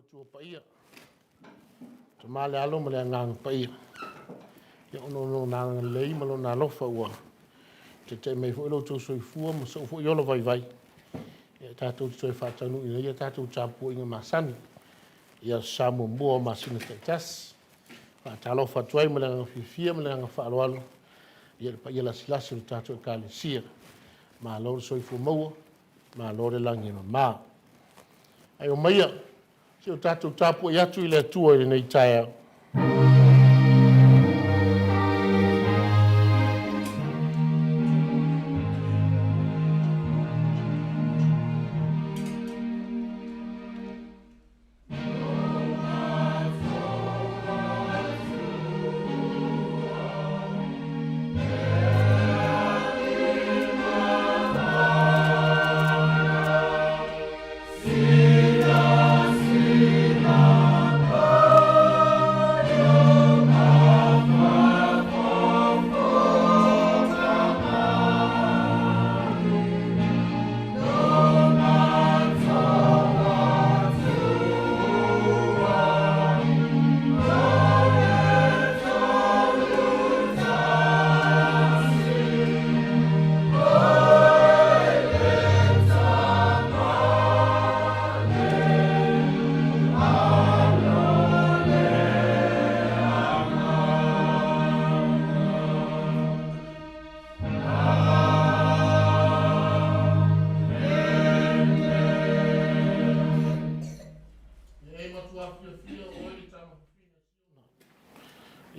Atua Paia, Tama le Alo ma le Agaga Paia, ia ona o Lona agalelei ma Lona alofa ua taitai mai foi lo outou soifua ma sou foi ola vaivai, ia tatou te toe faataunuuina ai a tatou tapuaiga masani i Aso Sa muamua o masina taitasi. E faatalofa atu ai ma le agaga fiafia ma le agaga faaaloalo i le paia lasilasi o le tatou Ekalesia. Malo le soifua maua, malo le lagi e mama. Ae omaia se i o tatou tapuai atu i le Atua i lenei taeao.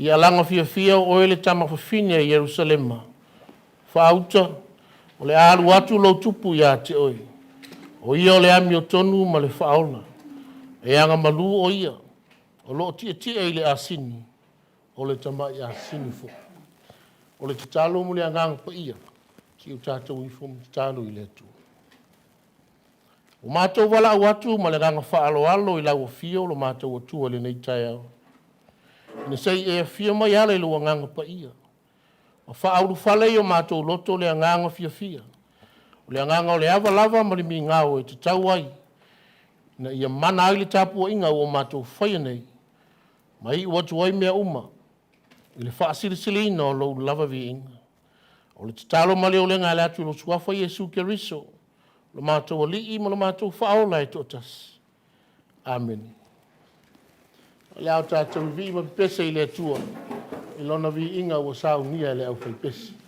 Ia alaga fiafia oe le tama fafine a Ierusalema, faauta, o le a alu atu lou tupu ia te oe. O ia o le amiotonu ma le faaola, e agamalu o ia, o lo o tietie i le asini, o le tamai asini foi. O le tatalo mo le Agaga Paia, se i o tatou ifo ma tatalo i le Atua. Ua matou valaau atu ma le agaga faaaloalo i lau afio lo matou Atua i lenei taeao, ina se i e afio mai ala i lou Agaga Paia ma faaulufale i o matou loto le agaga fiafia, o le agaga o le ava lava ma le migao e tatau ai, ina ia mana ai le tapuaiga ua matou faia nei, ma iu atu ai mea uma i le faasilisiliina o lou lava viiga. O le tatalo ma le olega e ala atu i lou Suafa Iesu Keriso, lo matou Alii ma lo matou Faaola e toatasi. Amene. O le a o tatou vivii ma pepese i le Atua i Lona viiga ua saunia e le aufaipese.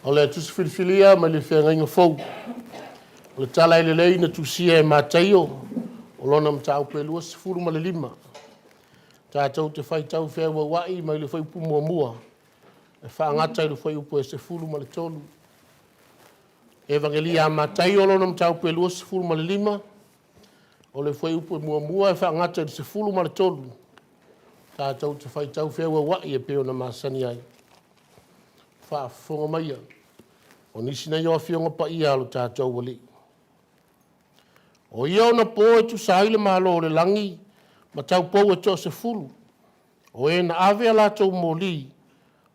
O le Tusi Filifilia mai le Feagaiga Fou, o le Tala Lelei na tusia e Mataio, o lona mataupu e 25. Tatou te faitau feauauai mai le fuaiupu 1 e faagata i le fuaiupu e 13. Evagelia a Mataio lona mataupu e 25, o le fuaiupu e 1 e faagata i le 13. Tatou te faitau feauauai e pei ona masani ai. Faafofoga maia, o nisi nei o Afioga Paia a lo tatou Alii. O ia onapo e tusa ai le Malo o le lagi ma taupou e toasefulu o e na ave a latou moli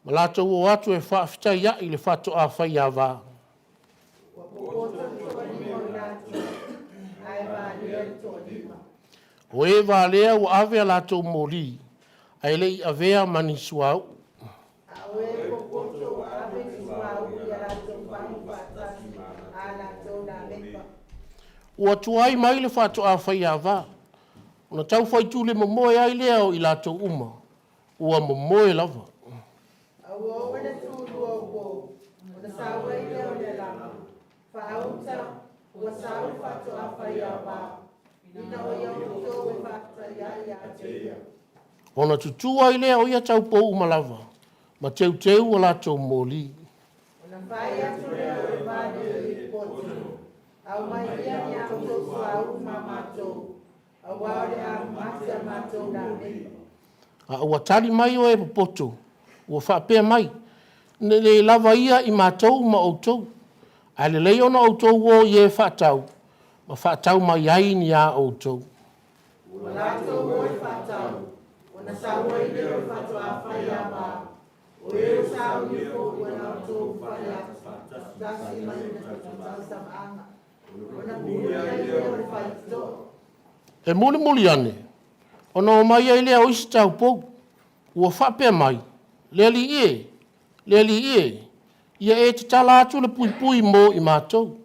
ma latou o atu e faafetaiai i le faatoa faiava. O e valea ua ave a latou moli, ae le i avea ma ni suauu. Ua tuai mai le faatoa faiava, ona tau faitule momoe ai lea o i latou uma ua momoe lava. Ona tutu ai lea o ia taupou uma lava, ma teuteu a latou moli. A ua tali mai o e popoto ua faapea mai, ‘E le lava ia i matou ma outou, ae lelei ona outou o i e faatau, ma faatau mai ai ni a outou.’ E mulimuli ane, ona omai ai lea o isi taupou, ua faapea mai, ‘Le alii e, le alii e, ia e tatala atu le puipui mo i matou.’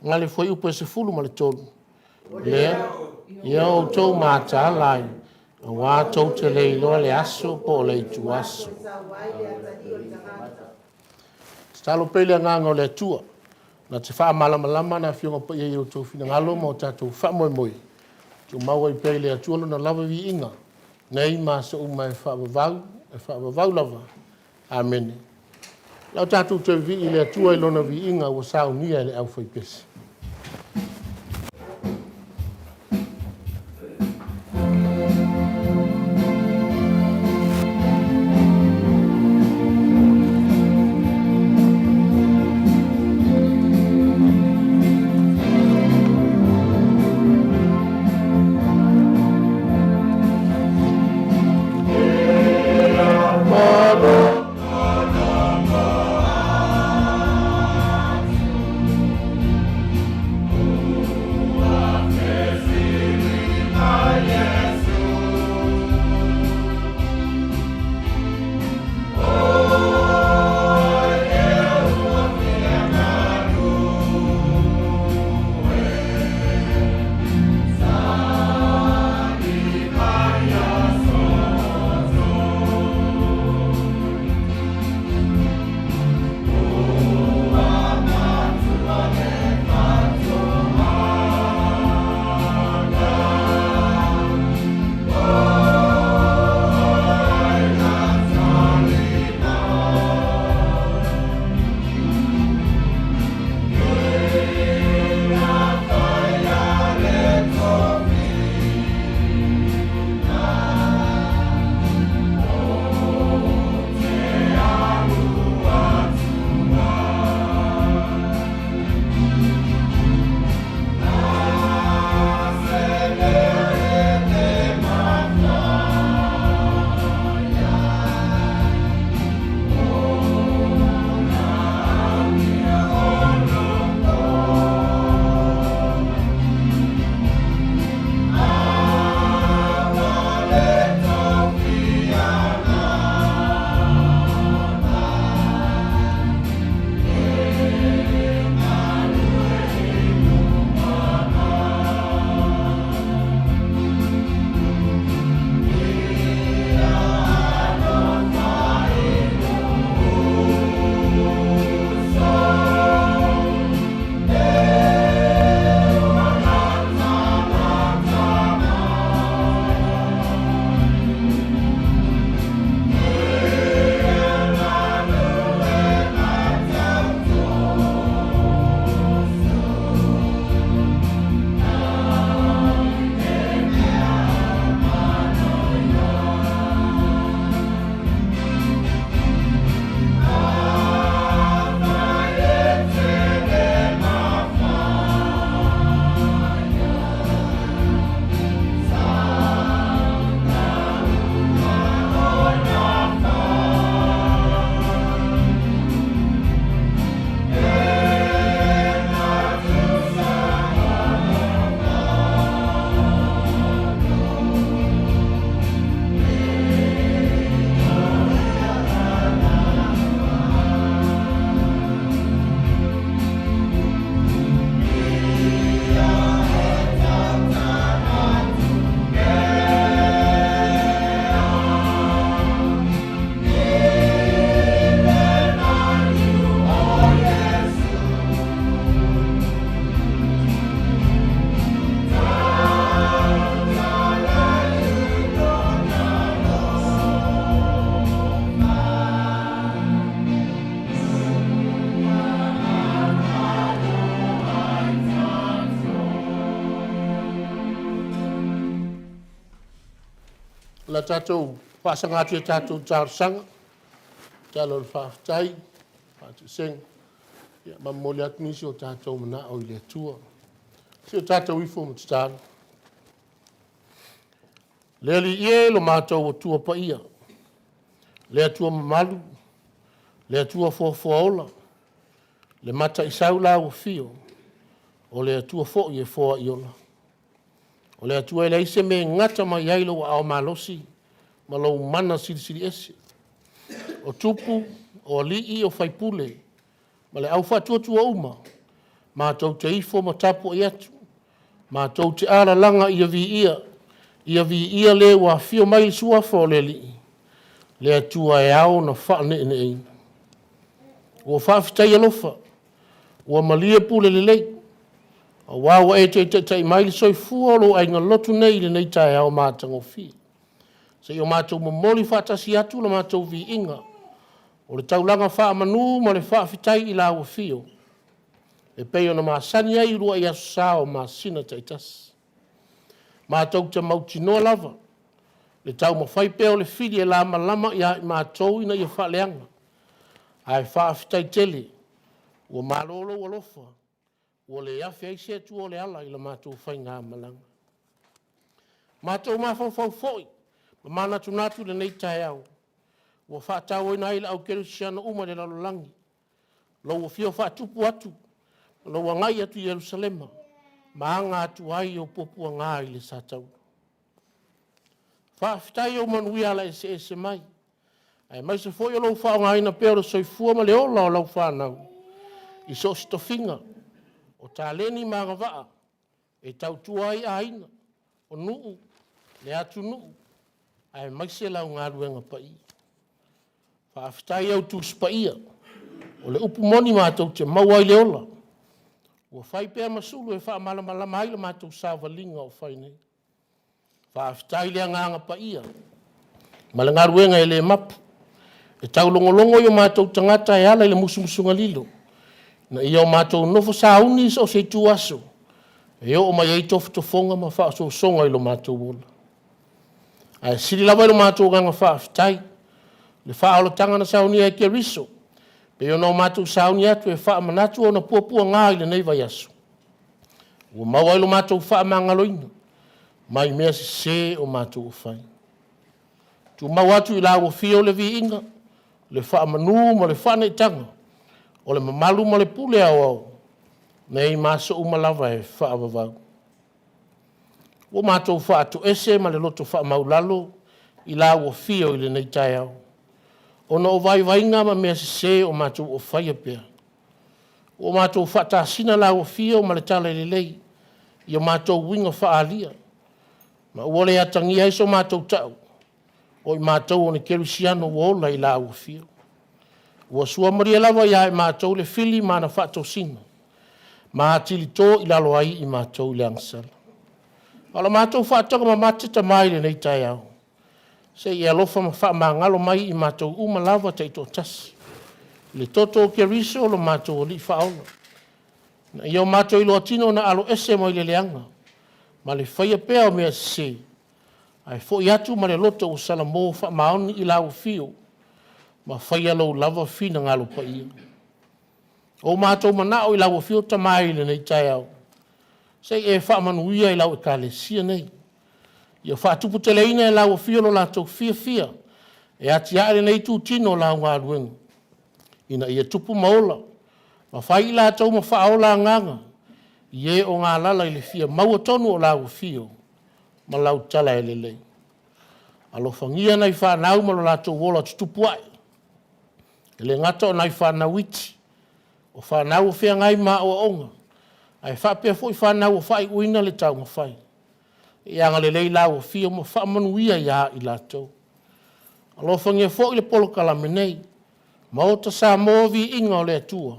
Na le fuaiupu e 13, lea, ia outou mataala ai, auā tou te le iloa le aso po o le ituaso. Tatalo pea i le Agaga o le Atua na te faamalamalama ana Afioga Paia i o outou finagalo ma o tatou faamoemoe, tumau ai pea i le Atua Lona lava viiga nei ma aso uma e faavavau, e faavavau lava. Amene. O le a tatou toe vivii i le Atua i Lona viiga ua saunia e le aufaipese. O le a tatou faasaga atu i a tatou talosaga, tatalo o le faafetai, faatoesega, ia ma momoli atu nisi o tatou manao i le Atua. Se i o tatou ifo ma tatalo. Le Alii e, lo matou Atua paia, le Atua mamalu, le Atua foafoaola, le Mataisau la ua afio, o le Atua foi e foai ola. O le Atua e leai se mea e gata mai ai lou aao malosi ma lou mana silisili ese. O tupu, o alii, o faipule ma le au faatuatua uma, matou te ifo ma tapuai atu, matou te alalaga ia viia, ia viia le ua afio mai i le suafa o le Alii, le Atua e ao ona faaneeneeina. Ua faafetai alofa, ua malie pule lelei, aua ua e toe taitai mai le soifua o lou aiga lotu nei i lenei taeao matagofie. Se i o matou momoli faatasi atu le matou viiga o le taulaga faamanu ma le faafetai i lau afio e pei ona masani ai i uluai aso sa o masina taitasi. Matou te mautinoa lava le taumafai pea o le fili e lamalama ia i matou ina ia faaleaga, ae faafetai tele ua malo lou alofa ua le afe ai se atua o le ala i la matou faigamalaga. Matou mafaufau foi ma manatunatu i lenei taeao ua faatauaina ai le au kerisiano uma i le lalolagi lou afio faatupu atu ma lou agai atu i Ierusalema ma aga atu ai ou puapuaga i le satauro. Faafetai i ou manuia ala eseese mai, aemaise foi o lou faaaogaina pea o le soifua ma le ola o lau fanau i so o se tofiga, o taleni ma agavaa e tautua ai aiga, o nuu, le atunuu aemaise lau galuega paia. Faafetai i au Tusi Paia, o le upu moni matou te maua ai le ola, ua fai pea ma sulu e faamalamalama ai la matou savaliga o fai nei. Faafetai i le Agaga Paia ma le galuega e le mapu e taulogologo i o matou tagata e ala i le musumusuga lilo, ina ia o matou nofo sauni i so o se ituaso e oo mai ai tofotofoga ma faaosoosoga i lo matou ola. Ae sili lava i lo matou agaga faafetai le faaolataga na saunia e Keriso, pei ona o matou sauni atu e faamanatu ona puapuaga i lenei vaiaso, ua maua ai lo matou faamagaloina mai mea sese o matou o fai. Tumau atu i lau afio le viiga, le faamanu ma le faaneetaga, o le mamalu ma le pule aoao, nei ma aso uma lava e faavavau. Ua matou faatoese ma le loto faamaualalo i lau afio i lenei taeao, ona o vaivaiga ma mea sese o matou o faia pea. Ua matou faatasina lau afio ma le tala lelei i o matou uiga faaalia, ma ua le atagia ai so matou tau, o i matou o ni kerisiano ua ola i lau afio. Ua suamalie lava ia i matou le fili ma ana faatosina, ma atili to i lalo ai i matou i le agasala. A o la matou faatoga mamateta mai i lenei taeao, se i e alofa ma faamagalo mai i matou uma lava taitoatasi, i le toto o Keriso lo matou Alii Faaola, ina ia o matou iloa tino ona aloese mai le leaga ma le faia pea o mea sese, ae foi atu ma le loto ua salamo faamaoni i lau afio, ma faia lou lava finagalo paia. O matou manao i lau afio Tama e i lenei taeao, se i e faamanuia i lau Ekalesia nei, ia faatuputeleina e lau afio lo latou fiafia e atiae lenei itutino o lau galuega, ina ia tupu ma ola, ma fai i latou ma faaola agaga i e o galala i le fia maua tonu o lau afio ma lau tala e lelei. Alofagia nai fanau ma lo latou ola tutupu ae, e le gata o nai fanau iti, o fanau o feagai ma aoaoga, ae faapea foi fanau ua faaiuina le taumafai. Ia agalelei lau afio ma faamanuia ia i latou. Alofagia foi le polokalame nei, Maota Samoa Viiga o le Atua,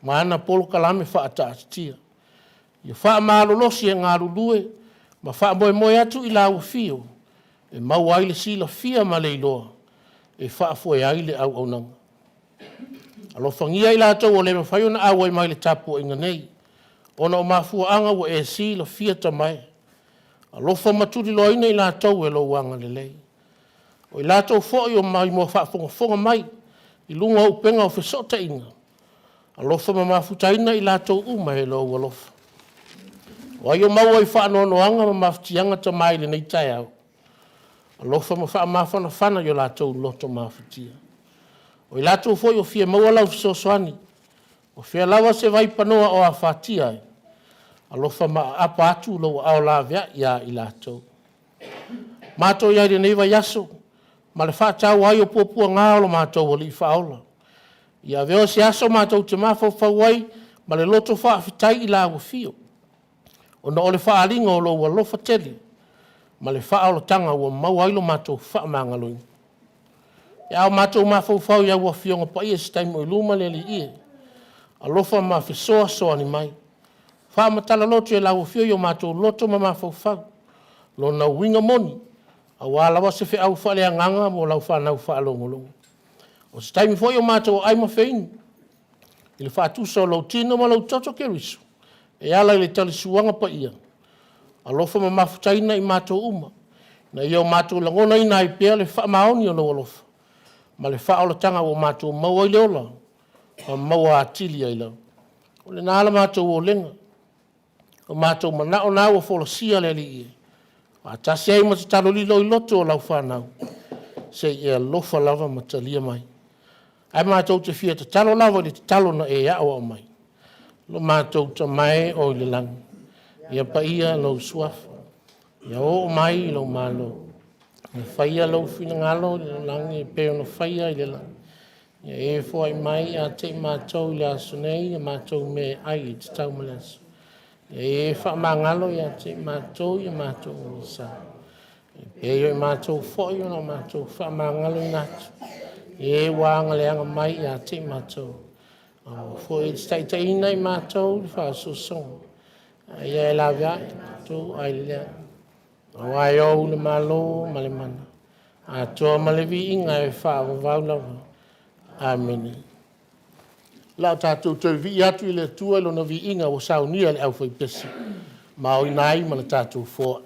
ma ana polokalame faataatitia. Ia faamalolosi e galulue ma faamoemoe atu i lau afio e maua ai le silafia ma le iloa e faafoe ai le auaunaga. Alofagia i latou ua le mafai ona auai mai i le tapuaiga nei, ona o mafuaaga ua e silafia Tama e. Alofa ma tuliloaina i latou e lou agalelei. O i latou foi o maimoa faafogafoga mai i luga o upega o fesootaiga, alofa ma mafutaina i latou uma i lou alofa. O ai o maua i faanoanoaga ma mafatiaga Tama i lenei taeao, alofa ma faamafanafana i o latou loto mafatia. O i latou foi o fia maua lau fesoasoani, o fea lava se vaipanoa o afatia ai, alofa ma aapa atu lou aao laveai ia i latou. Mato i ai i lenei vaiaso ma le faataua ai o puapuaga o lo matou Alii Faaola. Ia avea o se aso matou te mafaufau ai ma le loto faafetai i lau afio, ona o le faaaliga o lou alofa tele ma le faaolataga ua maua ai lo matou faamagaloina. Pe a o matou mafaufau i au Afioga Paia i se taimi o i luma le Alii e, alofa ma fesoasoani mai, faamatala loto e lau Afio i o matou loto ma mafaufau lona uiga moni aua lava se feau faaleagaga mo lau fanau faalogologo. O se taimi foi o matou aai ma feinu i le faatusa o lou tino ma lou toto Keriso e ala i le talisuaga paia, alofa ma mafutaina i matou uma ina ia o matou lagonaina ai pea le faamaoni o lou alofa ma le faaolataga ua matou maua ai le ola ma maua atili ai lava. O lena la matou olega, o matou manao na ua folasia le Alii e, faatasi ai ma tatalo lilo i loto o lau fanau, se i e alofa lava ma talia mai. Ae matou te fia tatalo lava i le tatalo na e aoao mai. Lo matou Tama e o i le lagi, ia paia lou suafa, ia oo mai lou malo, ia faia lou finagalo i le lalolagi e pei ona faia i le lagi. Ia e foai mai ia te i matou i le aso nei a matou mea e ai e tatau mo le aso. Ia e faamagalo ia te i matou i a matou malosa, e pei o matou foi ona matou faamagaloina atu i e ua agaleaga mai ia te i matou. Aua foi e te taitaiina i matou i le faaosoosoga, a ia e laveai i matou ai le leaga. Aua e ou le malo ma le mana, atoa ma le viiga e faavavau lava. Amene. O le a tatou toe vivii atu i le Atua i Lona viiga ua saunia e le aufaipese ma aoina ai ma le tatou foai.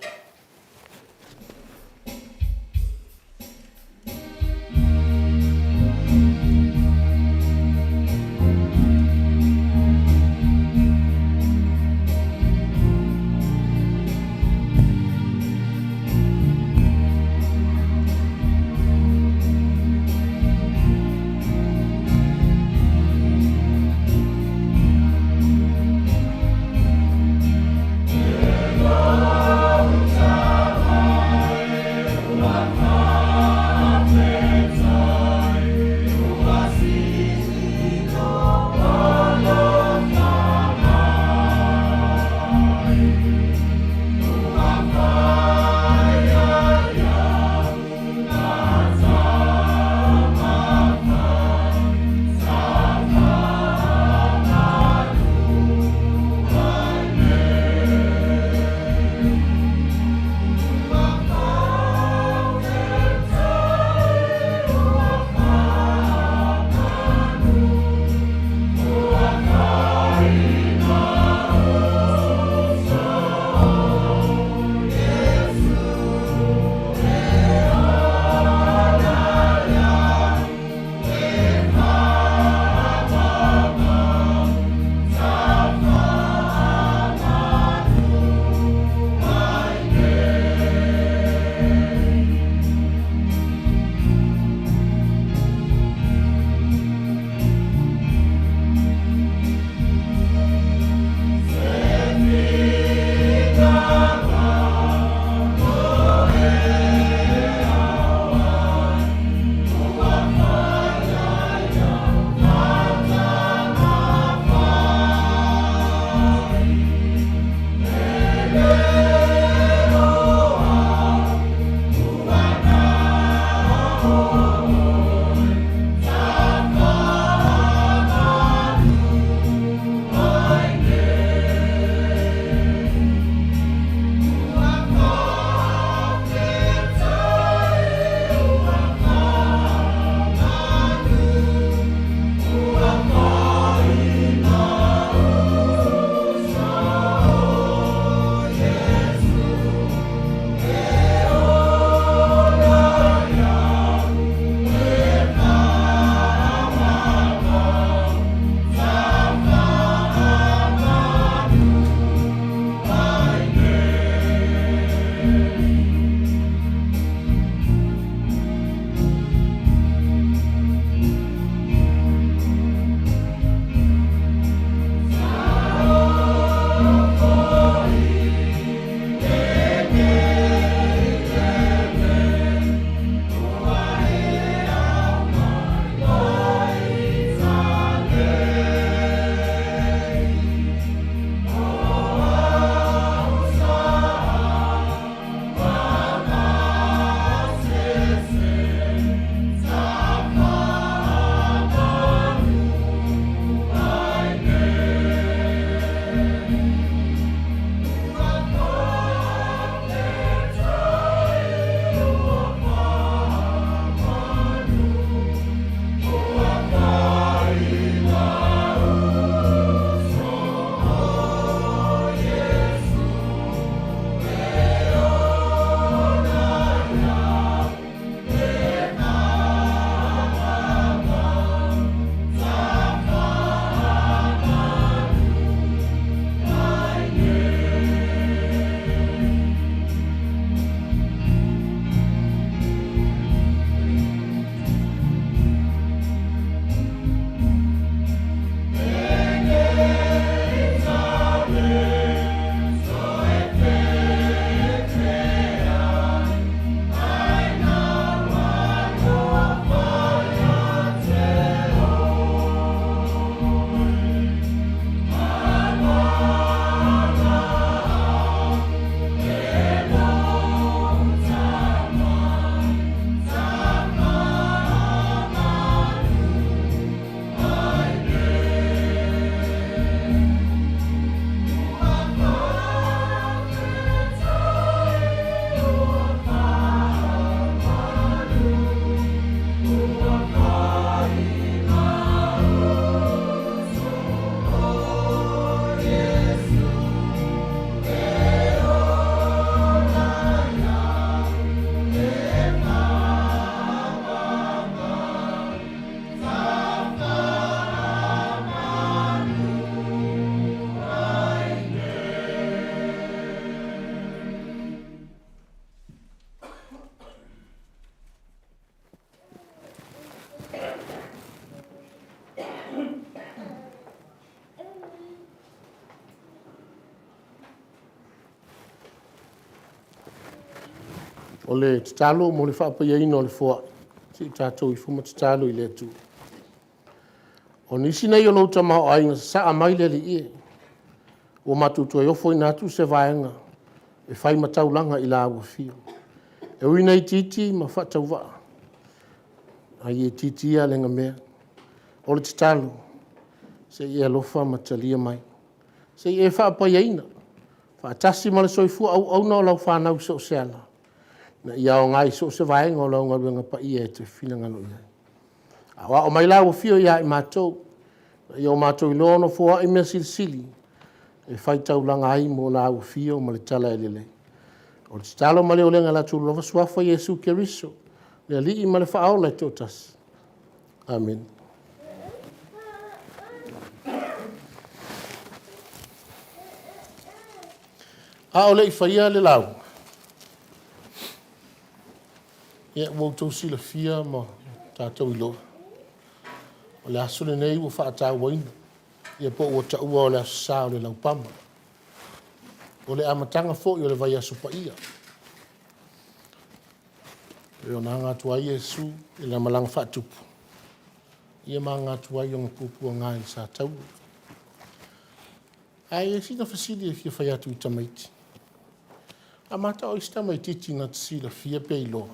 O le tatalo mo le faapaiaina o le foai, se i tatou ifo ma tatalo i le Atua. O nisi nei o lou tamaoaiga, sasaa mai le Alii e, ua matou toe ofoina atu se vaega e fai ma taulaga i lau afio. E ui ina itiiti ma faatauvaa, a ia itiiti ia alegamea. O le tatalo, se i e alofa ma talia mai, se i e faapaiaina faatasi ma le soifua auauna o lau fanau i so o se ala, ina ia aoga i so o se vaega o lau galuega paia e te finagalo i ai. Aoao mai lau Afio ia i matou, ina ia matou iloa ona foai mea silisili e fai taulaga ai mo lau afio ma le Tala Lelei. O le tatalo ma le olega i le la lava Suafa Iesu Keriso o le Alii ma le Faaola e toatasi. Amene. A o le i faia le lauga, ia ua outou silafia ma tatou iloa, o le aso lenei ua faatauaina, ia po ua taua o le Aso Sa o le Laupama. O le amataga foi o le vaiaso paia. E pei ona aga atu ai Iesu i lana malaga faatupu, ia ma aga atu ai i ona puapuaga i le sataua. Ae i ai sina fesili e fia fai atu i tamaiti. A mata o ai se tamaitiiti na te silafia pe iloa,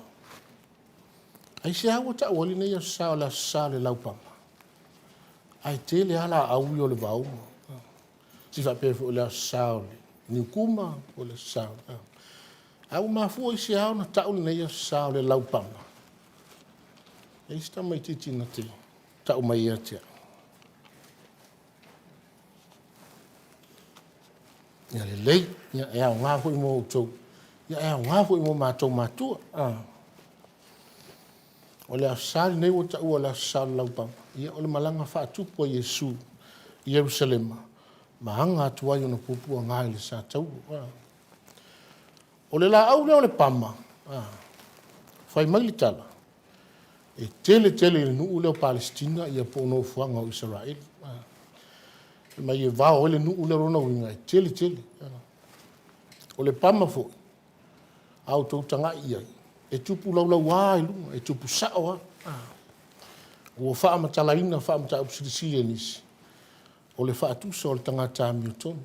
aisea ua tau ai lenei Aso Sa o le Aso Sa o le Laupama? Ae tele lava laau ia o le vao. Se faapea foi o le Aso Sa o le Niukuma po o le Aso Sa o le... Ae ua mafua i se a ona tau lenei Aso Sa o le Laupama? E i ai se tamaitiiti na te tau mai ia te au? Ia lelei, ia e aoga foi mo outou, ia e aoga foi mo matou matua. O le Aso Sa lenei ua taua o le Aso Sa o le Laupama, ia o le malaga faatupu a Iesu i Ierusalema ma aga atu ai ona puapuaga i le sataua. O le laau lea o le pama, fai mai le tala, e tele tele i le nuu lea o Palesitina ia po o nofoaga o Isaraelu. Fai mai e vao ai le nuu lea, o lona uiga e tele tele. O le pama foi, a outou tagai i ai, e tupu laulaua i luga, e tupu sao lava. Ua faamatalaina faamataupu silisili e nisi, o le faatusa o le tagata amiotonu,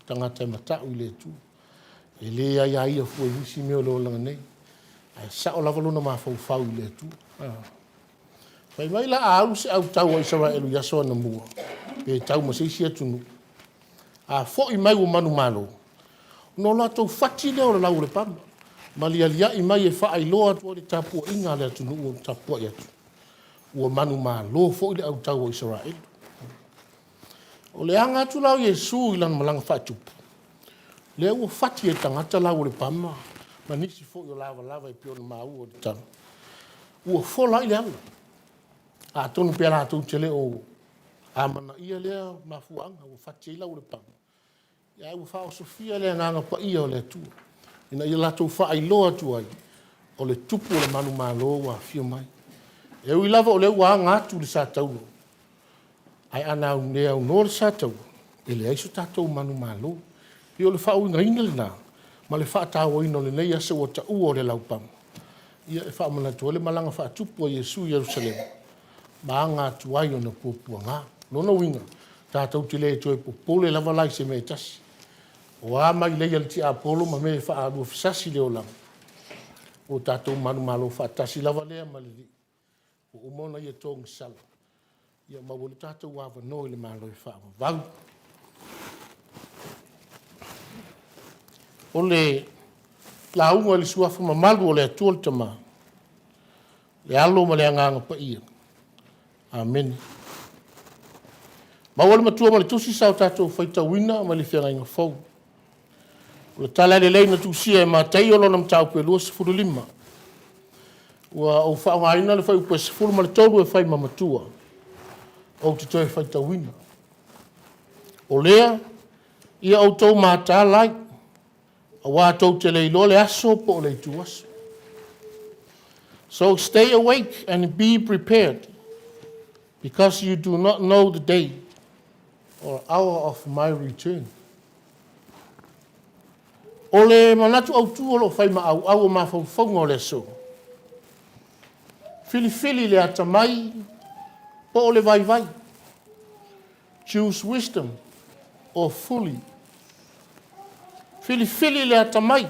tagata e matau i le Atua. E le aiaia fua i nisi mea o le olaga nei, ae sao lava lona mafaufau i le Atua. Fai mai la a alu se autao a Isaraelu i aso anamua, pe tau ma se isi atunuu, a foi mai ua manumalo, ona o latou fati lea o le lau o le pama, ma lialiai mai e faailoa atu ai le tapuaiga a le atunuu o tapuai atu, ua manumalo foi le autao a Isaraelu. O le aga atu la o Iesu i lana malaga faatupu, lea ua fati e tagata lau o le pama ma nisi foi o lavalava e pei ona maua i le tala, ua fola ai le ala. Atonu pe latou te le o amanaia lea mafuaaga ua fati ai lau o le pama, ae ua faaosofia le agaga paia o le Atua ina ia latou faailoa atu ai o le tupu o le manumalo ua afio mai. E ui lava o lea ua aga atu le sataua, ae a na le aunoa le sataua, e leai so tatou manumalo. E pei o le faauigaina lena ma le faatauaina o lenei aso ua taua o le laupama, ia e faamanatu ai le malaga faatupu a Iesu i Ierusalema ma aga atu ai ona puapuaga. O lona uiga, tatou te le toe popole lava la i se mea e tasi. O a mailei a le tiapolo ma mea e faaluafesasi le olaga, ua tatou manumalo faatasi lava lea ma le Alii, ua uma ona ia togisala, ia maua ai lo tatou avanoa i le Malo e faavavau. O le lauga i le suafa mamalu o le Atua le Tama, le Alo ma le Agaga Paia. Amene. Maua le Matua ma le Tusi sa o tatou faitauina mai le Feagaiga Fou. O le tala lelei na tusia e Mataio lona mataupu e 25. Ua ou faaaogaina le fuaiupu e 13 e fai ma matua, ou te toe faitauina. O lea, ia outou mataala ai, aua tou te le iloa le aso po o le ituaso. So stay awake and be prepared, because you do not know the day or hour of my return. O le manatu autu o lo o fai ma auau o mafaufauga o le aso, filifili le atamai po o le vaivai. Choose wisdom or folly. Filifili le atamai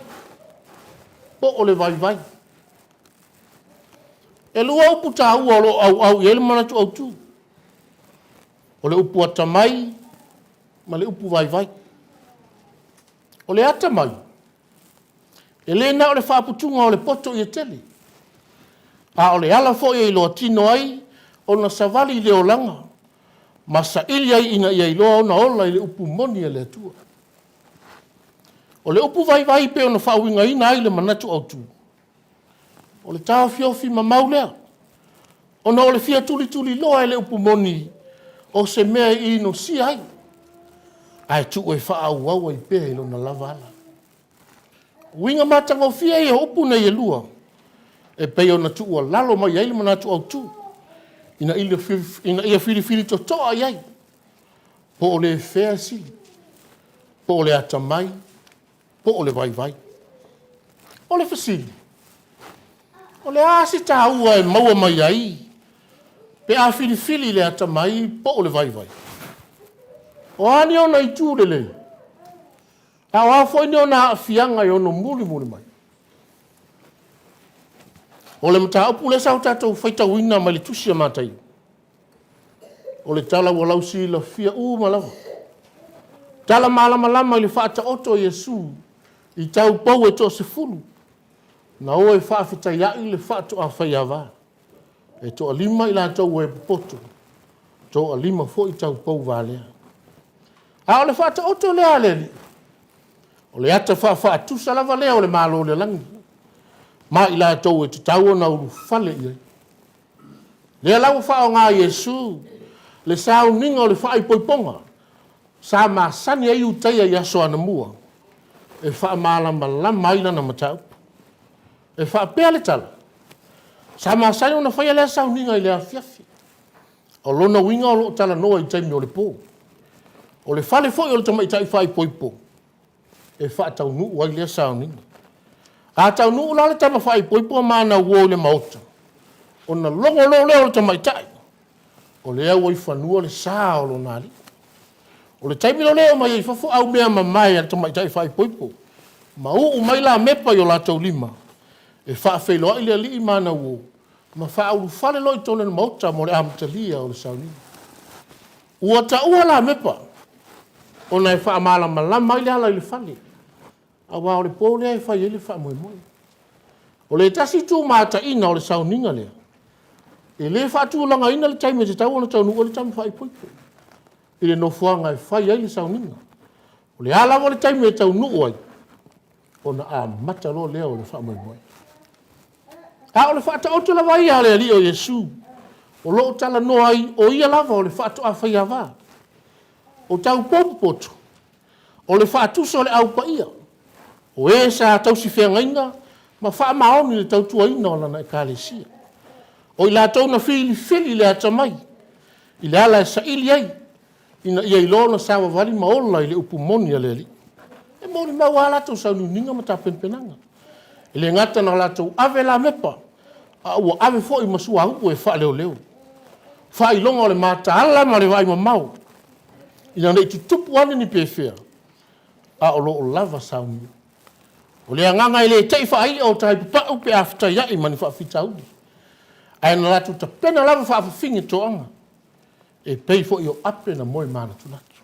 po o le vaivai. E lua upu taua o lo o auau i ai le manatu autu. O le upu atamai ma le upu vaivai. O le atamai, e le na o le faaputuga o le poto ia tele, a o le ala foi e iloa tino ai ona savali i le olaga ma saili ai ina ia iloa ona ola i le upu moni a le Atua. O le upu vaivai pei ona faauigaina ai le manatu autu, o le taofiofi mamau lea, ona o le fia tulituliloa e le upu moni o se mea e inosia ai, ae tuu e faaauau ai pea i lona lava ala. O uiga matagofie ia o upu nei e lua, e pei ona tuualalo mai ai le manatu autu, ina ia filifili totoa i ai, po o le fea e sili, po o le atamai, po o le vaivai. O le fesili, o le a se taua e maua mai ai pe a filifili le atamai po o le vaivai? O a ni ona itu lelei, a o a foi ni ona aafiaga e ono mulimuli mai? O le mataupu lea sa o tatou faitauina mai le tusi a Mataio, o le tala ua lausilafia uma lava. Tala malamalama i le faataoto o Iesu i taupou e toasefulu, na o e faafetaiai le faatoa faiava. E toalima i latou ua e popoto, toalima foi taupou valea. A o le faataoto lea a le Alii, o le ata faafaatusa lava lea o le Malo o le lagi, ma i latou e tatau ona ulufale i ai. Lea la ua faaaoga e Iesu le sauniga o le faaipoipoga sa masani ai Iutaia i aso anamua e faamalamalama ai lana mataupu. E faapea le tala, sa masani ona faia lea sauniga i le afiafi. O lona uiga o lo o talanoa i taimi o le po. O le fale foi o le tamaitai faaipoipo e faataunuu ai lea sauniga. A taunuu la le tama faaipoipo ma ana uo i le maota, ona logo loa lea o le tamaitai, o lea ua i fanua le sa o lona alii. O le taimi loa lea e omai ai i fafo aumeamamae a le tamaitai faaipoipo ma uu mai lamepa i o latou lima e faafeiloai le alii ma ana uo ma faaulufale loa i totonu o le maota mo le amatalia o le sauniga. Ua taua lamepa ona e faamalamalama ai le ala i le fale, aua o le po lea e fai ai le faamoemoe. O le tasi itu mataina o le sauniga lea, e le faatulagaina le taimi e tatau ona taunuu ai le tama faaipoipo i le nofoaga e fai ai le sauniga. O le a lava le taimi e taunuu ai, ona amata loa lea o le faamoemoe. A o le faataoto lava ia a le Alii o Iesu, o lo o talanoa ai o ia lava o le faatoa faiava. O taupou popoto, o le faatusa o le au paia, o e sa tausi feagaiga ma faamaoni i le tautuaina o lana ekalesia. O i latou na filifili le atamai i le ala e saili ai ina ia iloa ona savavali ma ola i le upu moni a le Alii. E molimau lava a latou sauniuniga ma tapenapenaga. E le gata ina latou ave lamepa, a ua ave foi ma suauu e faaleoleo. Faailoga o le mataala ma le vaaimamao, ina ne i tutupu ane ni pefea, a o lo o lava sauniuni. O le agaga e le te i faai'a o tai papa'u pe a fetaia'i ma ni faafitauli, ae na latou tapena lava faafafine toaga, e pei foi o ape na moe manatunatu.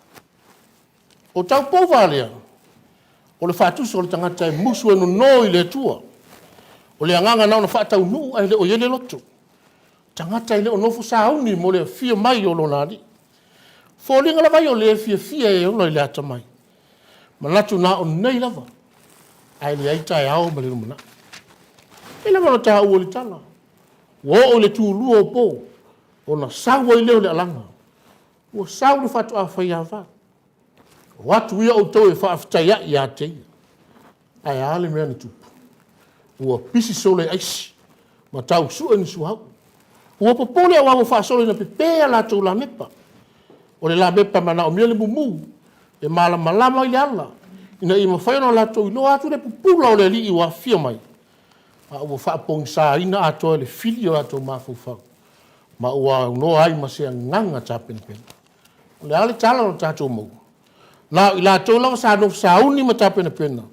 O taupou valea, o le faatusa o le tagata e musu e nono i le Atua. O le agaga na ona faataunuu ae le o i ai le loto. Tagata e le o nofo sauni mo le afio mai o lona Alii. Foliga lava ia o le fiafia e ola i le atamai, manatu na o nei lava, ae leai taeao ma le lumanai. E pei lava ona taua i le tala, ua oo i le tulua o po, ona sau ai lea o le alaga, ua sau le faatoa faiava. O atu ia outou e faafetaiai ia te ia. Ae a le mea na tupu? Ua pisi solo e aisi ma tau sue ni suauu. Ua popole aua ua faasolo ina pepe a latou lamepa. O le lamepa e manaomia le mumu e malamalama ai le ala. ina ia mafai ona latou iloa atu le pupula o le Alii ua afifio mai, a ua faapogisaina atoa e le fili o latou mafaufau, ma ua aunoa ai ma se agaga tapenapena. O le a le tala na tatou maua? Na o i latou lava sa nofo sauni ma tapenapena,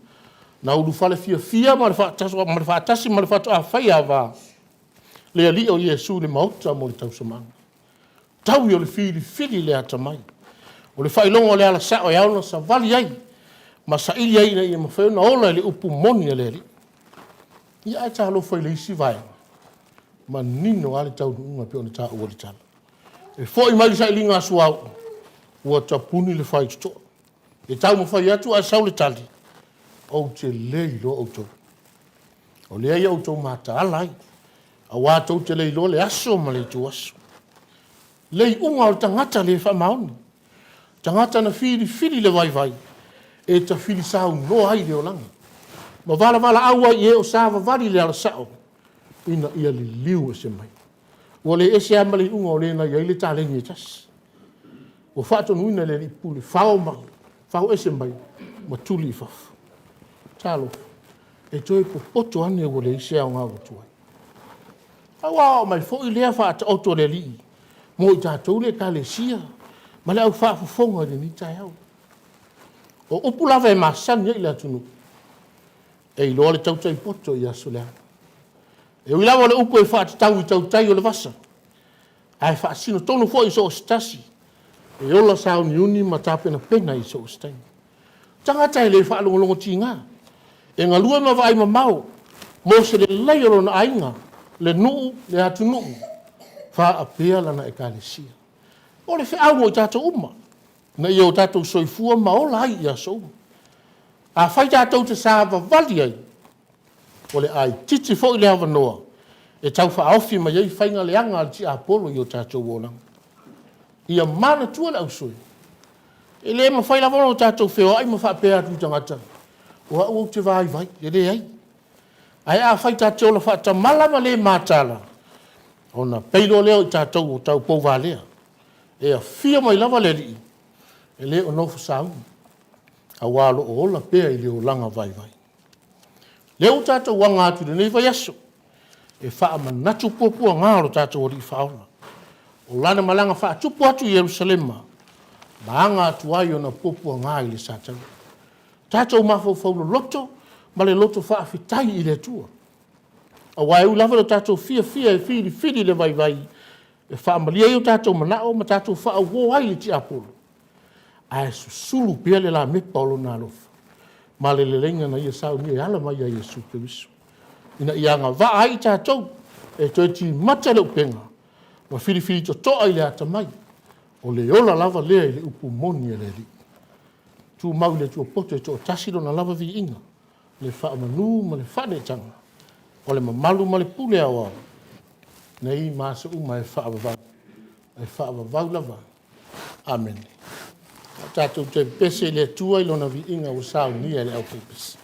na ulufale fiafia ma le faatasi ma le faatoa faia ava le Alii o Iesu i le maota mo le tausamaga. Taui o le filifili i le atamai, o le faailoga o le ala sao e ao ona savali ai ma saili ai ina ia mafai ona ola i le upu moni a le Alii. Ia ae talofa i le isi vaega, manino lava le taunuuga e pei ona taua i le tala. E foi mai le sailiga a suauu ua tapuni le faitotoa. E taumafai atu ae sau le tali, ou te le iloa outou. O lea ia outou mataala ai, aua tou te le iloa le aso ma le ituaso. Le iuga o le tagata le faamaoni, tagata na filifili le vaivai, e tafili saunoa ai i le olaga, ma valavalaau ai i e o savavali i le ala sao, ina ia liliu ese mai. Ua le ese lava ma le iuga o le na i ai le taleni e tasi. Ua faatonuina e le Alii Pule, fao ma fao ese mai ma tuli i fafo. Talofa, e toe popoto ane ua leai se aoga ua tuai. A ua aoao mai foi lea faataoto a le Alii mo i tatou le Ekalesia ma le au faafofoga i lenei taeao. O upu lava e masani ai le atunuu, e iloa le tautai poto i aso leaga. E ui lava o le upu e faatatau i tautai o le vasa, ae faasino tonu foi i so o se tasi e ola sauniuni ma tapenapena i so o se taimi. O tagata e le faalogologotiga, e galue ma vaaimamao mo se lelei o lona aiga, le nuu, le atunuu faapea lana Ekalesia. O le feau mo i tatou uma, ina ia o tatou soifua ma ola ai i aso uma. Afai tatou te savavali ai, o le a itiiti foi le avanoa e tau faaofi mai ai faiga leaga a le tiapolo i o tatou olaga. Ia manatua le ausui, e le mafai lava ona tatou feoai ma faapea atu i tagata, o au ou te vaivai. E leai. Ae afai tatou te ola faatamala ma le mataala, ona pei loa lea o i tatou o taupouvalea. E afio mai lava le Alii, e le o nofo sauni, aua o lo o ola pea i le olaga vaivai. O lea ua tatou aga atu i lenei vaiaso e faamanatu puapuaga o lo tatou Alii Faaola, o lana malaga faatupu atu i Yerusalema ma aga atu ai ona puapuaga i le Satani. Tatou mafaufau loloto ma le loto faafetai i le Atua, aua e ui lava ina tatou fiafia e filifili le vaivai e faamalie ai o tatou manao ma tatou faauo ai le tiapolo, ae susulu pea le lamepa o lona alofa ma le leleiga na Ia saunia e ala mai ia Iesu Keriso, ina ia agavaa ai i tatou e toe timata le upega ma filifili totoa i le atamai, o le ola lava lea i le upu moni a le Alii. Tumau i le Atua poto e toatasi Lona lava viiga, le faamanu ma le faaneetaga, o le mamalu ma le pule aoao, nei ma aso uma e faavavau, e faavavau lava. Amene. A o tatou toe pepese i le Atua i Lona viiga ua saunia e le aufaipese.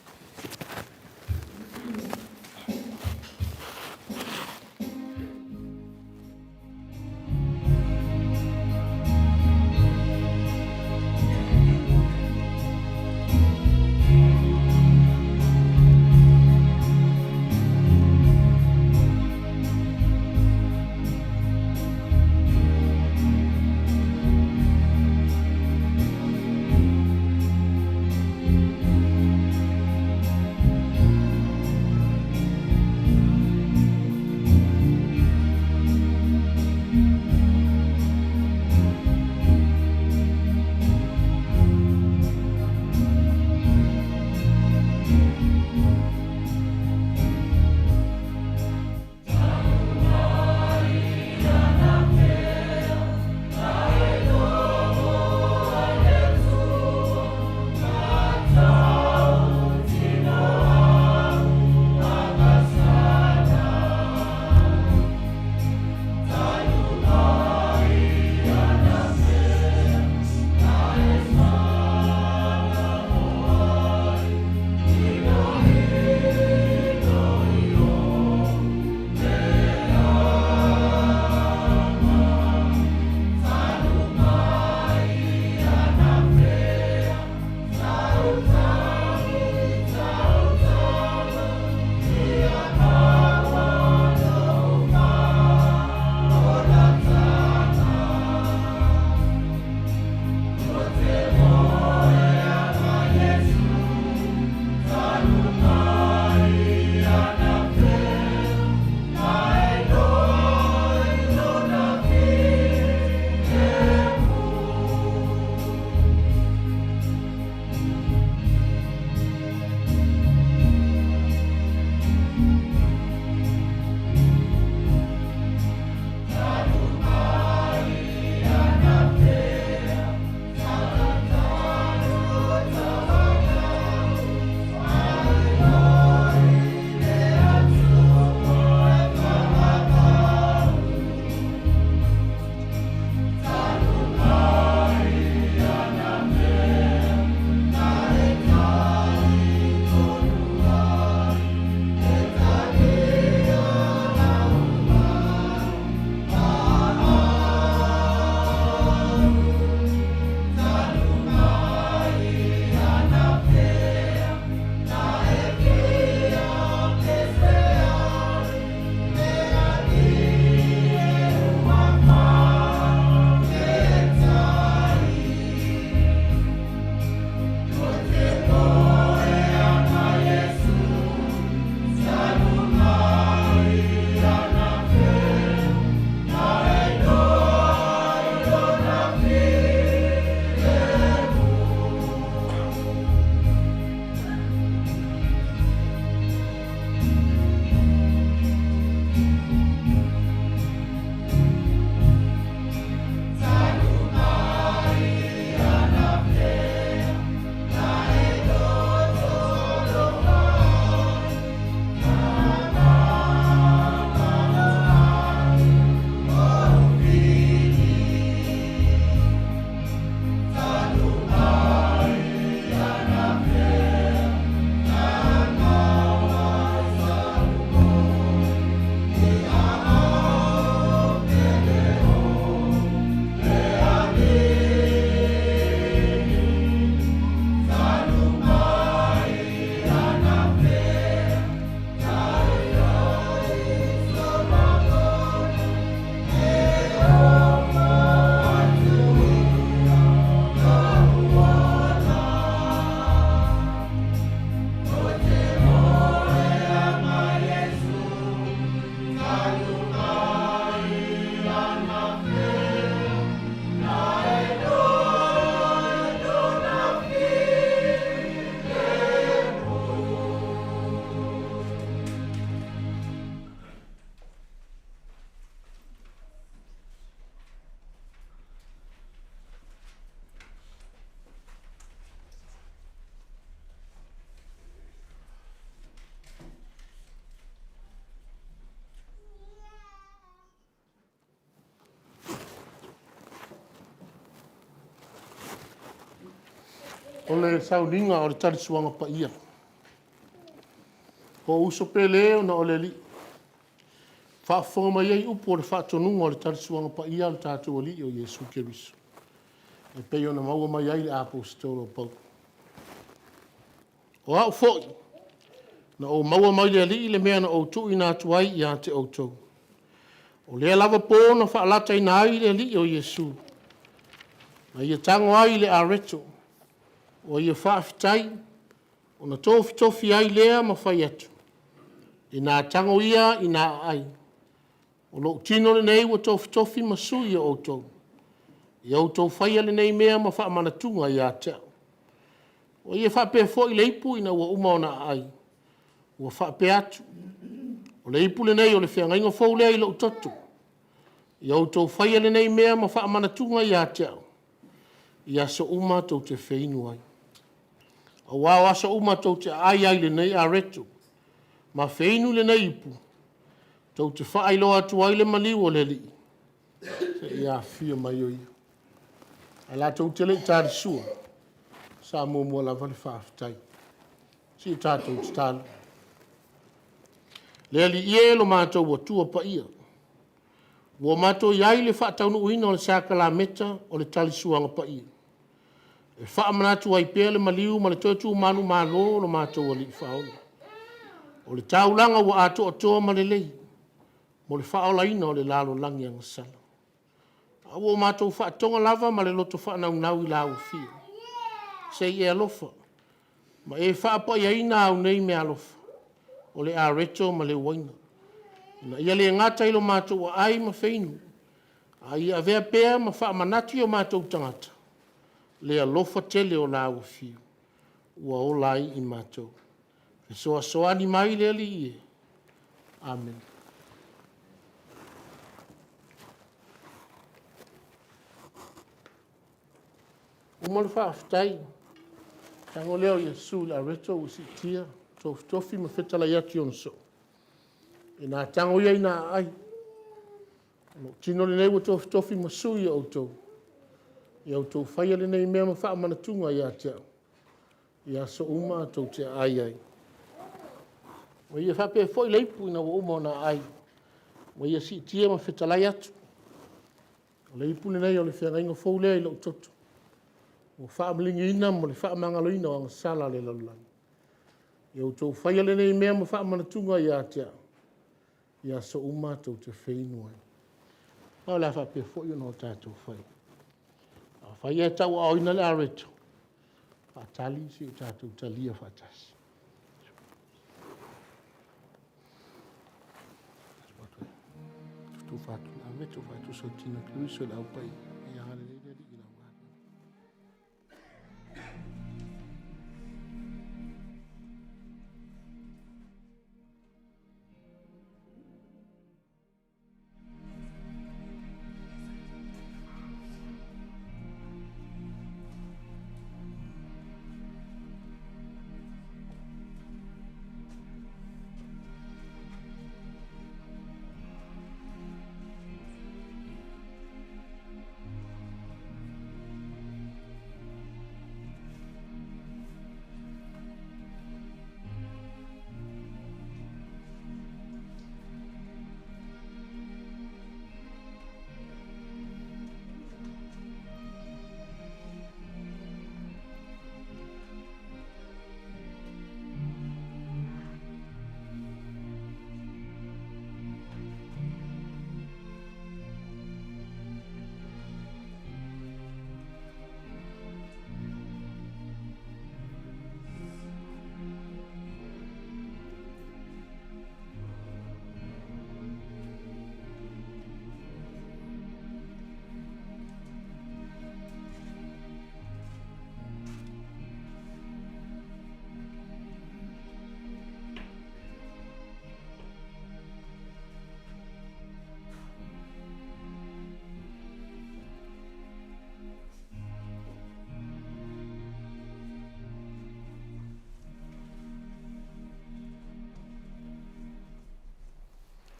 O le sauniga o le talisuaga paia. O uso pele ona o le Alii, faafofoga mai ai upu o le faatonuga o le talisuaga paia a lo tatou Alii o Iesu Keriso, e pei ona maua mai ai i le Aposetolo o Paulo. O au foi, na ou maua mai le Alii le mea na ou tuuina atu ai ia te outou. O lea lava po na faalataina ai le Alii o Iesu, na ia tago ai i le areto, ua ia faafetai, ona tofitofi ai lea ma fai atu, “Ina a tago ia ina aai, o lou tino lenei ua tofitofi ma sui o outou. Ia outou faia lenei mea ma faamanatuga ia te au.” Ua ia faapea foi le ipu ina ua uma ona aai, ua faapea atu, “O le ipu lenei o le feagaiga fou lea i lou toto. Ia outou faia lenei mea ma faamanatuga ia te au, i aso uma tou te feinu ai. Aua o aso uma tou te aai ai i lenei areto ma feinu i lenei ipu, tou te faailoa atu ai le maliu o le Alii seia afio mai o Ia. Ae latou te le i talisua, sa muamua lava le faafetai. Se i tatou tatalo. Le Alii e lo matou Atua Paia, ua matou i ai i le faataunuuina o le sakalameta o le talisuaga paia, e faamanatu ai pea le maliu ma le toe tu manumalo o lo matou Alii Faaola. O le taulaga ua atoatoa ma lelei mo le faaolaina o le lalolagi agasala. A ua matou faatoga lava ma le loto faanaunau i lau afio, se i e alofa ma e faapaiaina au nei meaalofa, o le areto ma le uaina, ina ia le gata i lo matou aai ma feinu, a ia avea pea ma faamanatu i o matou tagata le alofa tele o lau afio ua ola ai i matou. Fesoasoani mai le Alii e. Amene. Ua uma ona faafetai, tago lea o Iesu i le areto ua siitia, tofitofi ma fetalai atu i ona soo, ina tago ia ina aai, o lou tino lenei ua tofitofi ma sui o outou. Ia outou faia lenei mea ma faamanatuga ia te au, i aso uma tou te aai ai. Ua ia faapea foi le ipu ina ua uma ona aai, ua ia siitia ma fetalai atu, o le ipu lenei o le feagaiga fou lea i lou toto, ua faamalieina mo le faamagaloina o agasala a le lalolagi. Ia outou faia lenei mea ma faamanatuga ia te au, i aso uma tou te feinu ai. Ma o le a faapea foi ona tatou faia. Afai ae tauaaoina le areto, faatali se i tatou talia faatasi.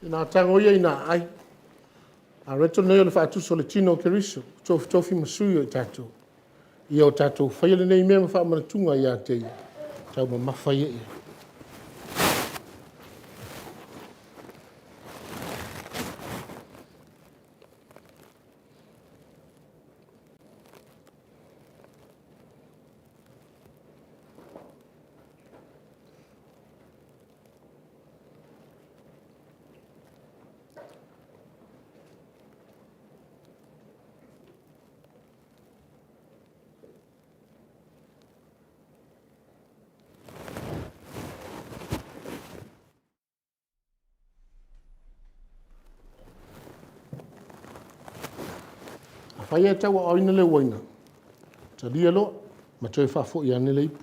Ina tago ia ina aai, areto lenei o le faatusa o le tino o Keriso ua tofitofi ma sui o i tatou. Ia o tatou faia lenei mea ma faamanatuga ia te ia, taumamafa ia i ai. Afai ae tauaoina le uaina, talia loa ma toe faafoi ane le ipu.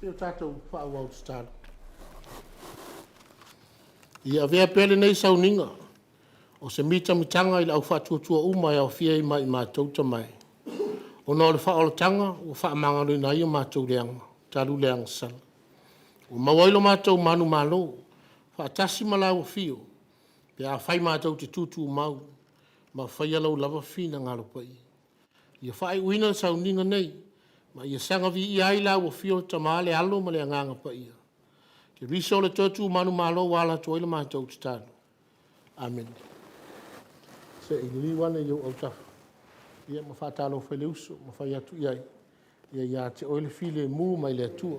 Se i o tatou faaauau i le tatalo. Ia avea pea lenei sauniga o se mitamitaga i le au faatuatua uma e aofia ai ma i matou tamae, ona o le faaolataga ua faamagaloina ai o matou leaga talu le agasala, ua maua ai lo matou manumalo faatasi ma lau Afio pe afai matou te tutumau ma faia Lou lava finagalo paia. Ia faaiuina le sauniga nei ma ia saga viia ai lau Afio le Tama le Alo ma le Agaga Paia, Keriso o le toe tu manumalo ua ala atu ai le matou tatalo. Amene. Se i liliu ane i ou autafa ia ma faatalofa i le uso ma fai atu i ai. Ia ia te oe le filemu mai le Atua.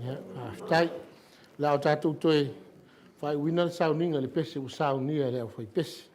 Ia, faafetai. O le a tatou toe faaiuina le sauniga i le pese ua saunia e le aufaipese.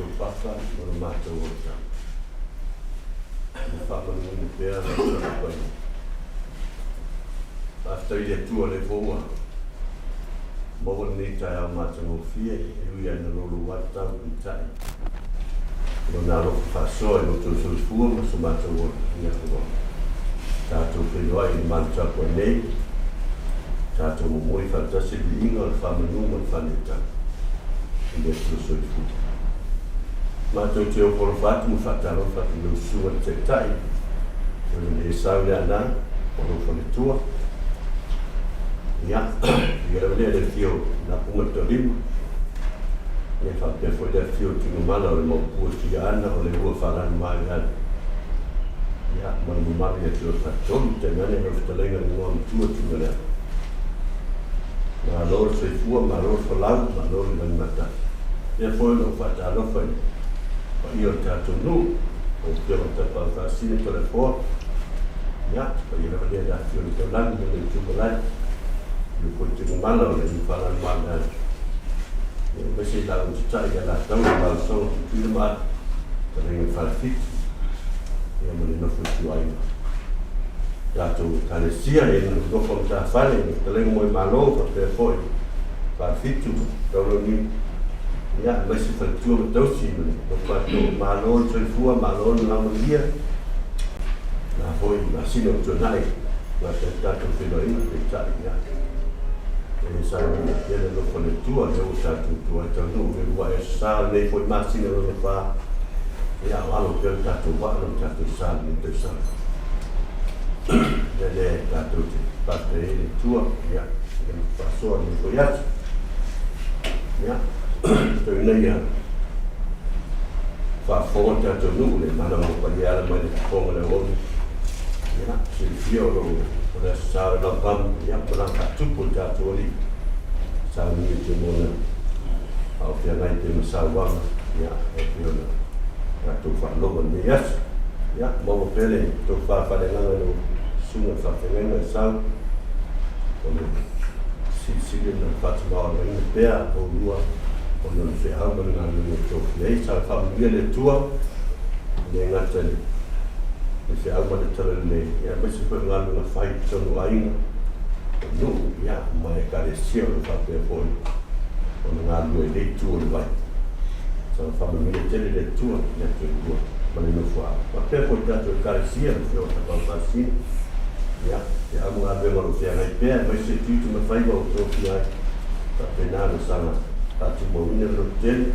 matou papa ma lo matou olataga. Ia faamanuina pea lau tapuaiga. Faafetai i le Atua o lea foi ua maua lenei taeao matagofie e ui lava ina loulou atu tau peitai Lona alofa faasoa i lo outou soifua ma so matou ola, ia ua tatou feiloai i le malu tapuai nei, tatou momoli faatasi le viiga o le faamanu ma le faaneetaga i le Atua soifua. Matou te ofo alofa atu ma faatalofa atu i lau Susuga i le Taitai, Reverend Esau Leaana o lou faletua. Ia, ia lava lea le afio o Napu ma le Toalima. Ia faapea foi le afio o Tuigamala o le Maopu e fia ana o le ua faalanumāiana. Ia, ma le mamalu ia te oe Faletolu, tainane lau fetalaiga le igoa matua Tuigaleava. Malo le soifua, malo le folau, malo le lagimatafi. Lea foi ona ou faatalofa i le paia o le tatou nuu, lau Afioga Tapaau Faasina Toleafoa, ia, paia lava lea i le afifio o le taulagi ma le itumalae, afio foi Tuigamala o le Faalanumāiana. Ia, aemaise i lau Taitai ia Latau le Lausoga Tutuila ma Ape, Fetalaiga i Falefitu, ia ma le nofo ituaiga. Tatou Ekalesia, ia le nofo matafale, le Fetalaiga Moemalo, faapea foi Falefitu ma Taulauniu, ia, aemaise faletua ma tausi ma le nofo atu. Malo le soifua, malo le lagamalia, na foi masina ua tuanai, gata ai le tatou feiloaiga, peitai, ia, e saunoa pea le alofa o le Atua, lea ua tatou tuai taunuu i le uluai aso sa o lenei foi masina lona fa, ia a o alo pea le tatou vaa ma le tatou sa i lenei tausaga. O le mea lea tatou te faafetai ai i le Atua, ia, i lana faasoa i lenei foi aso. Ia, tau ina ia faafofoga le tatou nuu i le malamalama paia e ala mai le fofoga o le auauna. Ia, silafia o lo o le Aso Sa o le Laupamu, ia, malaga faatupu le tatou Alii, sauni i Timona, a o feagai pea ma sauaga, ia, e pei ona tatou faalogo i lenei aso. Ia, maua pea le tofa faaleagaga i lau susuga i le faafeagaiga i Sau, o le silisili ona faatamaoaigaina pea oulua ona o le feau ma le galuega e tofia ai. Sa faamanuia le Atua, e le gata i le feau ma le talalelei, ia aemaise foi o galuega fai i totonu o aiga, o nuu, ia, ma Ekalesia o lo o faapea foi ona galulue i lea itu o le vai. Saga faamanuia tele le Atua ia te oulua ma le nofoaga. Faapea foi i le tatou Ekalesia, le Afioga Tapaau Faasisina, ia, feau ma galuega o lo o feagai pea, aemaise tiute ma faiva o tofia ai, faapena ona saga faatumauina le lototele,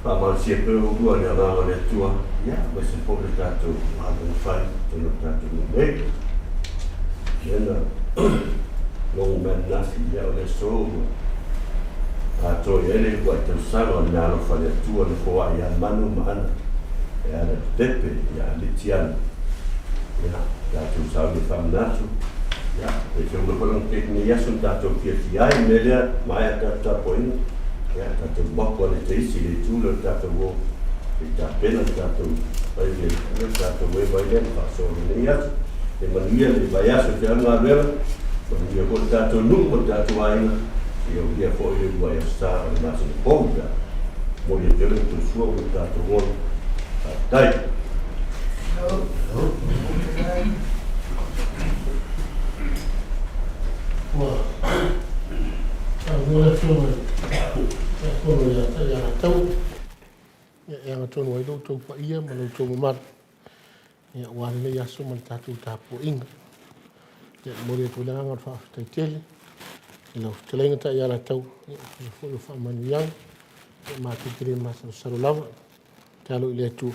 faamalosia pea oulua i le Agaga o le Atua, ia, aemaise foi le tatou galuega fai i totonu o le tatou nuu nei. Lea na logo mai ananafi, ia, o le aso ua atoa i ai le uluai tausaga o le meaalofa a le Atua na foai ia Manu ma Ana e ala i le pepe ia Litiana. Ia, tatou sauni e faamanatu, ia, e feula foi lana keiki nei aso na tatou fiafia ai, mea lea, maea tatou tapuaiga, ia, tatou mapu ane te isi i le itu lea o le tatou o, se i tapena le tatou fai le, le tatou eva ai lea ma faasoa lenei aso. E manuia le vaiaso i te alu galuega, manuia foi le tatou nuu ma le tatou aiga, seia aulia foi le uluai aso sa o le masina fou pe a momoli atu ai le soifua ma le tatou ola. Faafetai. Ua saunoa le Afioga i le Taitaifono ia Taialataua e agatonu ai lo outou paia ma lo outou mamalu aua lenei aso ma le tatou tapuaiga. Ia, e momoli atu ai le agaga o le faafetai tele i lau fetalaiga Taialataua, ia, faapea foi o faamanuiaga, ia, matou te le masalosalo lava, tatalo i le Atua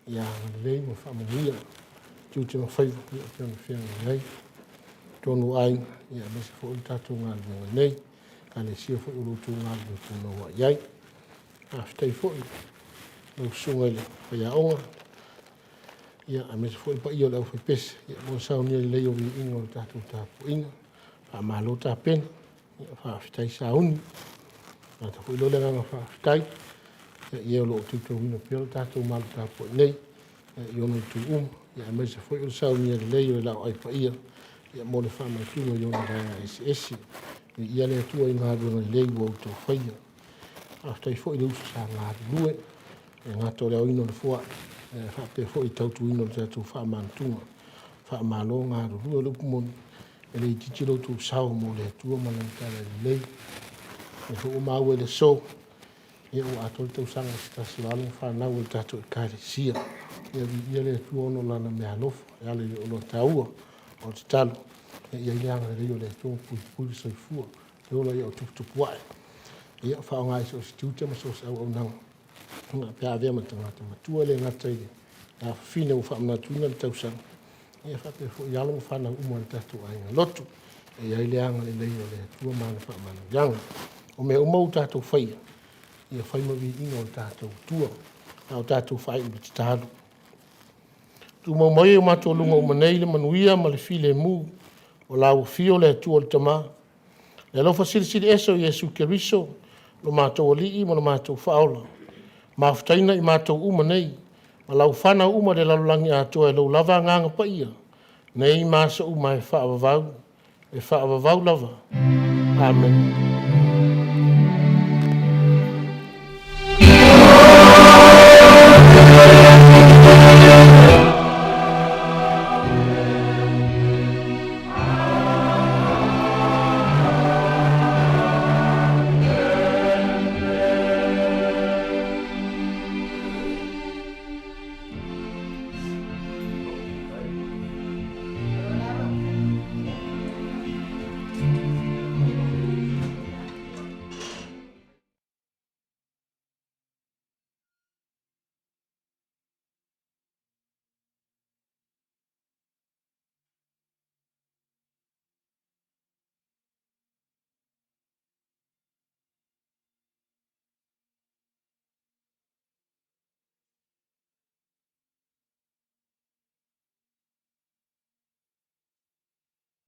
ia agalelei ma faamanuia tiute ma faiva ia pei ona feagai ai totonu o aiga, ia aemaise foi o le tatou galuega nei, Ekalesia foi o lo outou galulue punouai ai. Faafetai foi lau susuga i le faiaoga, ia aemaise foi le paia o le aufaipese, ia mo le saunia lelei o viiga o le tatou tapuaiga. Faamalo tapena, ia faafetai sauni. Gata foi lea o le agaga faafetai i e o lo o tautuaina pea le tatou malu tapuai nei i ona itu uma, ia aemaise foi o le saunia lelei o le laoai paia ia mo le faamanatuina i ona vaega eseese. Viia le Atua i galuega lelei ua outou faia. Faafetai foi i le uso sa galulue, e le gata o le aoina o le foai, ae faapea foi i le tautuaina o le tatou faamanutuga. Faamalo galulue. O le upu moni, e le itiiti lo outou sao mo le Atua ma Lana Talalelei. O lea foi ua maua i le aso, ua atoa le tausaga o se tasi o alo ma fanau a le tatou Ekalesia. Ia viia le Atua ona o Lana meaalofa e ala i le oloa taua. O le tatalo, ia i ai le agalelei o le Atua ma puipui le soifua, le ola o tuputupu ae, ia faaaoga i so o se tiute ma so o se auaunaga pe a avea ma tagata matua. E le gata i le afafine ua faamanatuina le tausaga, ae faapea foi alo ma fanau uma a le tatou aiga lotu. Ia i ai le agalelei o le Atua ma ana faamanuiaga. O mea uma ua tatou faia, ia fai ma viiga o le tatou Atua. A o tatou faaiu i le tatalo. Tumau mai i o matou luga uma nei le manuia ma le filemu o la ua afio le Atua le Tama, le alofa Silisili Ese o Iesu Keriso lo matou Alii ma lo matou Faaola, mafutaina i matou uma nei ma lau fanau uma i le lalolagi atoa i lou lava Agaga Paia, nei ma aso uma e faavavau, e faavavau lava. Amene.